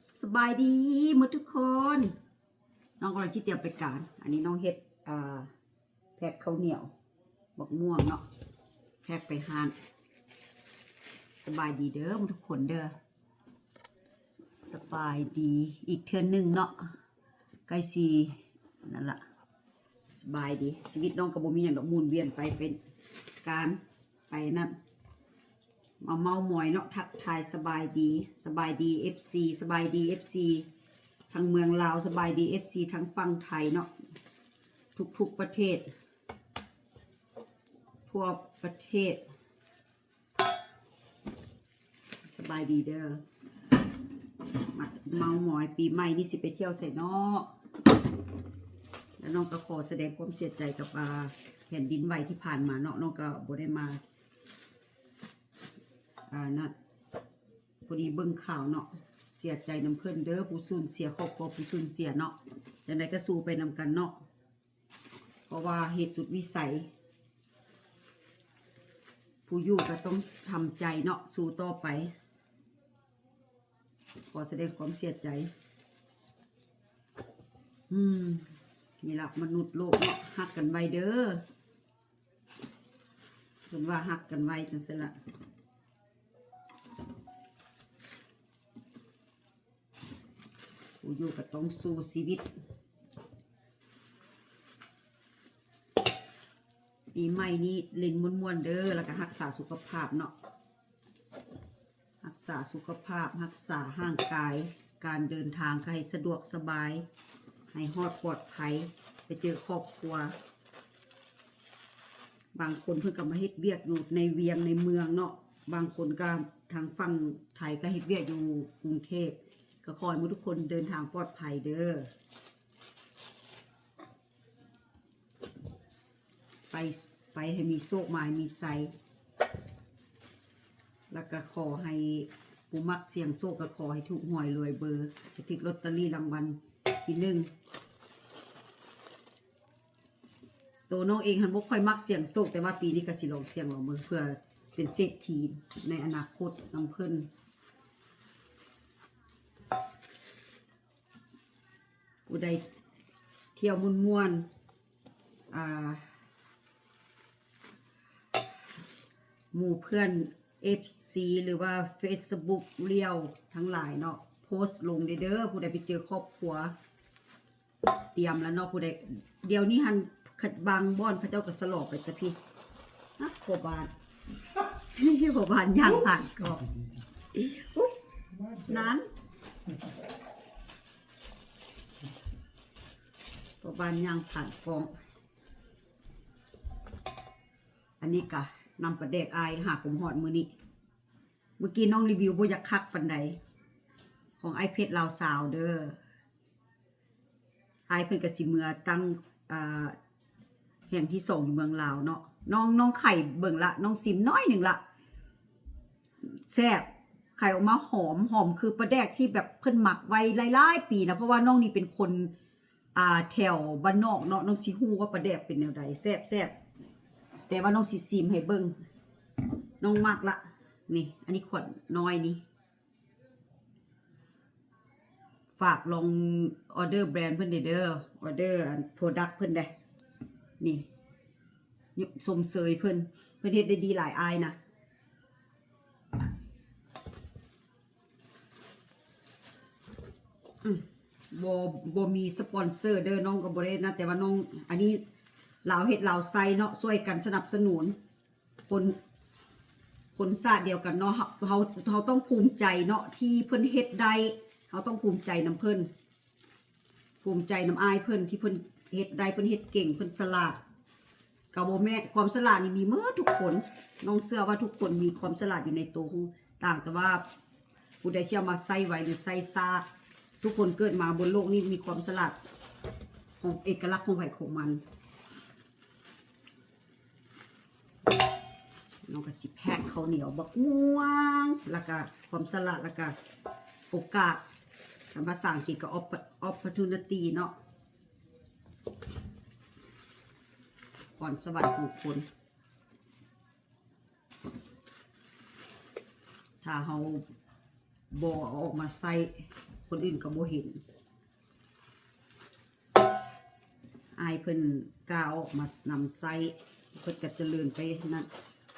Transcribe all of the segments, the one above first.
ສະບາຍດີໝົດທຸກຄົນ. ນ້ອງກຳລັງຊິຕຽມໄປການ. ອັນນີ້ນ້ອງເຮັດ ອ່າ ແພັກເຂົ້າໜຽວ ບັກມ່ວງເນາະ ແພັກໄປຮ້ານ. ສະບາຍດີເດີໝົດທຸກຄົນເດີ. ສະບາຍດີອີກເທື່ອໜຶ່ງເນາະ. ໃກ້ຊິນັ້ນລະ. ສະບາຍດີ. ຊີວິດນ້ອງກໍບໍ່ມີຫຍັງດອກ ໝູນວຽນໄປ ໄປການ ໄປນັ້ນ ມາເມົາມອຍເນາະ ທັກທາຍສະບາຍດີ. ສະບາຍດີເອັຟຊີ ສະບາຍດີເອັຟຊີທາງເມືອງລາວ ສະບາຍດີເອັຟຊີທາງຝັ່ງໄທເນາະ ທຸກໆປະເທດ ທົ່ວປະເທດ. ສະບາຍດີເດີ. ມາເມົາມອຍ ປີໃໝ່ນີ້ຊິໄປທ່ຽວໃສເນາະ? ແລ້ວນ້ອງກໍຂໍສະແດງຄວາມເສຍໃຈກັບ ອ່າ ແຜ່ນດິນໄຫວທີ່ຜ່ານມາເນາະ. ນ້ອງກໍບໍ່ໄດ້ມາ ອ່າ ນັ້ນ ພໍດີເບິ່ງຂ່າວເນາະ ເສຍໃຈນຳເພິ່ນເດີ ຜູ້ສູນເສຍຄອບຄົວ ຜູ້ສູນເສຍເນາະ. ຈັ່ງໃດກໍສູ້ໄປນຳກັນເນາະ ເພາະວ່າເຫດສຸດວິໄສ ຜູ້ຢູ່ກໍຕ້ອງທຳໃຈເນາະ ສູ້ຕໍ່ໄປ. ຂໍສະແດງຄວາມເສຍໃຈ. ອືມ ນີ້ລະມະນຸດໂລກເນາະ ຮັກກັນໄວ້ເດີ. ເພິ່ນວ່າຮັກກັນໄວ້ຈັ່ງຊີ້ລະ. ຜູ້ຢູ່ກໍຕ້ອງສູ້ຊີວິດ. ປີໃໝ່ນີ້ຫຼິ້ນມ່ວນໆເດີ ແລ້ວກໍຮັກສາສຸຂະພາບເນາະ ຮັກສາສຸຂະພາບ ຮັກສາຮ່າງກາຍ ການເດີນທາງກໍໃຫ້ສະດວກສະບາຍ ໃຫ້ຮອດປອດໄພ ໄປເຈີຄອບຄົວ. ບາງຄົນເພິ່ນກໍມາເຮັດວຽກຢູ່ໃນວຽງໃນເມືອງເນາະ ບາງຄົນກໍທາງຝັ່ງໄທກໍເຮັດວຽກຢູ່ກຸງເທບ ກໍຂໍໃຫ້ໝົດທຸກຄົນເດີນທາງປອດໄພເດີ ໄປ ໄປໃຫ້ມີໂຊກ ມາໃຫ້ມີໄຊ ແລ້ວກໍຂໍໃຫ້ຜູ້ມັກສ່ຽງໂຊກ ກໍຂໍໃຫ້ຖືກຫວຍລວຍເບີ ໃຫ້ຖືກລອດເຕີຣີລາງວັນທີໜຶ່ງ. ໂຕນ້ອງເອງຫັ້ນບໍ່ຄ່ອຍມັກສ່ຽງໂຊກ ແຕ່ວ່າປີນີ້ກໍຊິລອງສ່ຽງລອງເບິ່ງ ເພື່ອເປັນເສດຖີໃນອະນາຄົດນຳເພິ່ນ. ຜູ້ໃດທ່ຽວມ່ວນໆ ອ່າ ໝູ່ເພື່ອນ ເອັຟຊີ ຫຼືວ່າເຟສບຸກລ້ຽວທັງຫຼາຍເນາະ ໂພສລົງເດີ ຜູ້ໃດໄປເຈີຄອບຄົວ ຕຽມແລ້ວເນາະ ຜູ້ໃດ ດຽວນີ້ຫັ້ນ ບາງບ່ອນເຂົາເຈົ້າກໍຊະລໍໄປແຕ່ພີ້ ນະ ພໍ່ບ້ານ ພໍ່ບ້ານຍ່າງຜ່ານກໍ ອຸ໊ບ ນັ້ນ ພໍ່ບ້ານຍ່າງຜ່ານກ້ອງ. ອັນນີ້ກະນ້ຳປາແດກອ້າຍ ຫາກະບໍ່ຮອດມື້ນີ້. ມື້ກີ້ນ້ອງຣີວິວບໍ່ຢາກຄັກປານໃດ ຂອງອ້າຍເພັດລາວຊາວເດີ. ອ້າຍເພິ່ນກະຊິເມືອຕັ້ງ ອ່າ ແຫ່ງທີສອງຢູ່ເມືອງລາວເນາະ. ນ້ອງ ນ້ອງໄຂເບິ່ງລະ ນ້ອງຊີມໜ້ອຍໜຶ່ງລະ ແຊບ ໄຂອອກມາຫອມ ຫອມຄືປາແດກທີ່ແບບເພິ່ນໝັກໄວ້ຫຼາຍໆປີນະ ເພາະວ່ານ້ອງນີ້ເປັນຄົນ ອ່າ ແຖວບ້ານນອກເນາະ ນ້ອງຊິຮູ້ວ່າປາແດກເປັນແນວໃດ ແຊບໆ. ແຕ່ວ່ານ້ອງຊິຊີມໃຫ້ເບິ່ງ ນ້ອງມັກລະ. ນີ້ ອັນນີ້ຂວດນ້ອຍນີ້ ຝາກລອງອໍເດີແບຣນເພິ່ນເດີ ອໍເດີອັນໂປຣດັກເພິ່ນເດ້. ນີ້ ຊົມເຊີຍເພິ່ນ ເພິ່ນເຮັດໄດ້ດີຫຼາຍອ້າຍນະ. ອືມ ບໍ່ ບໍ່ມີສະປອນເຊີເດີ ນ້ອງກໍບໍ່ໄດ້ນະ ແຕ່ວ່ານ້ອງ ອັນນີ້ລາວເຮັດລາວໃຊ້ເນາະ ຊ່ວຍກັນສະໜັບສະໜູນ ຄົນ ຄົນຊາດດຽວກັນເນາະ. ເຮົາ ເຮົາ ເຮົາຕ້ອງພູມໃຈເນາະ ທີ່ເພິ່ນເຮັດໄດ້ ເຮົາຕ້ອງພູມໃຈນຳເພິ່ນ. ພູມໃຈນຳອ້າຍເພິ່ນທີ່ເພິ່ນເຮັດໄດ້ ເພິ່ນເຮັດເກັ່ງ ເພິ່ນສະຫຼາດ. ກໍບໍ່ແມ່ນ ຄວາມສະຫຼາດນີ້ມີເໝິດທຸກຄົນ ນ້ອງເຊື່ອວ່າທຸກຄົນມີຄວາມສະຫຼາດຢູ່ໃນໂຕ ຕ່າງແຕ່ວ່າຜູ້ໃດຊິເອົາມາໃຊ້ໄວຫຼືໃຊ້ຊ້າ. ທຸກຄົນເກີດມາບົນໂລກນີ້ມີຄວາມສະຫຼາດຂອງ ເອກະລັກຂອງໃຜຂອງມັນ. ນ້ອງກໍຊິແພັກເຂົ້າໜຽວບັກມ່ວງ ແລ້ວກະຄວາມສະຫຼາດ ແລ້ວກະໂອກາດ ທາງພາສາອັງກິດກໍ opportunity ເນາະ ພອນສະຫວັນຂອງຄົນ ຖ້າເຮົາບໍ່ເອົາອອກມາໃຊ້ ຄົນອື່ນກໍບໍ່ເຫັນ. ອ້າຍເພິ່ນກ້າອອກມານຳໃຊ້ ເພິ່ນກໍຈະເລີນໄປນັ້ນ.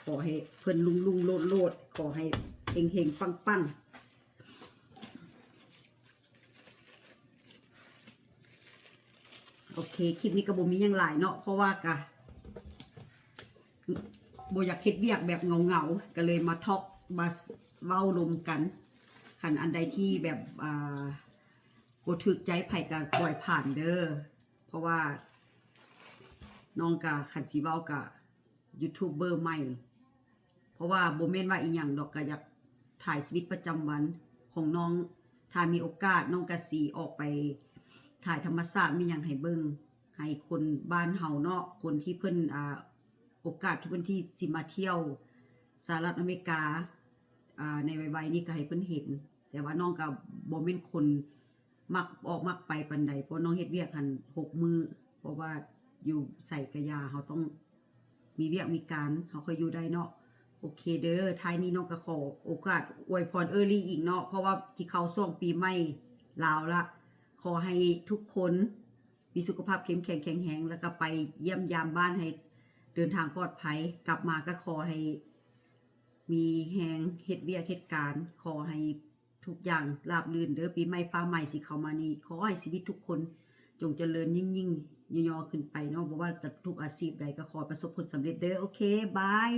ຂໍໃຫ້ເພິ່ນລຸ້ງໆໂລດໆ ຂໍໃຫ້ເຮັງໆປັງໆ. ໂອເຄ ຄລິບນີ້ກໍບໍ່ມີຫຍັງຫຼາຍເນາະ ເພາະວ່າກະບໍ່ຢາກເຮັດວຽກແບບເຫງົາໆ ກໍເລີຍມາທອກ ມາເວົ້າລົມກັນ. ຄັນອັນໃດທີ່ແບບ ອ່າ ບໍ່ຖືກໃຈໃຜກໍປ່ອຍຜ່ານເດີ້ ເພາະວ່ານ້ອງກະ ຄັນຊິເວົ້າກະ ຢູທູບເບີໃໝ່ ເພາະວ່າບໍ່ແມ່ນວ່າອີ່ຫຍັງດອກ ກະຢາກຖ່າຍຊີວິດປະຈຳວັນຂອງນ້ອງ. ຖ້າມີໂອກາດ ນ້ອງກະຊິອອກໄປຖ່າຍທຳມະຊາດ ມີຫຍັງໃຫ້ເບິ່ງ ໃຫ້ຄົນບ້ານເຮົາເນາະ ຄົນທີ່ເພິ່ນ ອ່າ ໂອກາດເພິ່ນທີ່ຊິມາທ່ຽວສະຫະລັດອາເມລິກາ ອ່າ ໃນໄວໆນີ້ ກະໃຫ້ເພິ່ນເຫັນ. ແຕ່ວ່ານ້ອງກະບໍ່ແມ່ນຄົນ ມັກອອກມັກໄປປານໃດ ເພາະນ້ອງເຮັດວຽກຫັ້ນຫົກມື້ ເພາະວ່າຢູ່ໃສກະຢ່າ ເຮົາຕ້ອງມີວຽກມີການ ເຮົາຄ່ອຍຢູ່ໄດ້ເນາະ. ໂອເຄເດີ້ ທ້າຍນີ້ນ້ອງກໍຂໍໂອກາດອວຍພອນເອີລີອີກເນາະ ເພາະວ່າຊິເຂົ້າຊ່ວງປີໃໝ່ລາວລະ. ຂໍໃຫ້ທຸກຄົນມີສຸຂະພາບເຂັ້ມແຂງແຂງແຮງ ແລ້ວກໍໄປຢ້ຽມຢາມບ້ານໃຫ້ເດີນທາງປອດໄພ ກັບມາກໍຂໍໃຫ້ມີແຮງເຮັດວຽກເຮັດການ ຂໍໃຫ້ ທຸກຢ່າງລາບລື່ນເດີ້. ປີໃໝ່ຟ້າໃໝ່ຊິເຂົ້າມານີ້ ຂໍໃຫ້ຊີວິດທຸກຄົນຈົ່ງຈະເລີນຍິ່ງໆຍໍໆຂຶ້ນໄປເນາະ ບໍ່ວ່າຈະທຸກອາຊີບໃດ ກໍຂໍປະສົບຜົນສຳເລັດເດີ້. ໂອເຄ ບາຍ.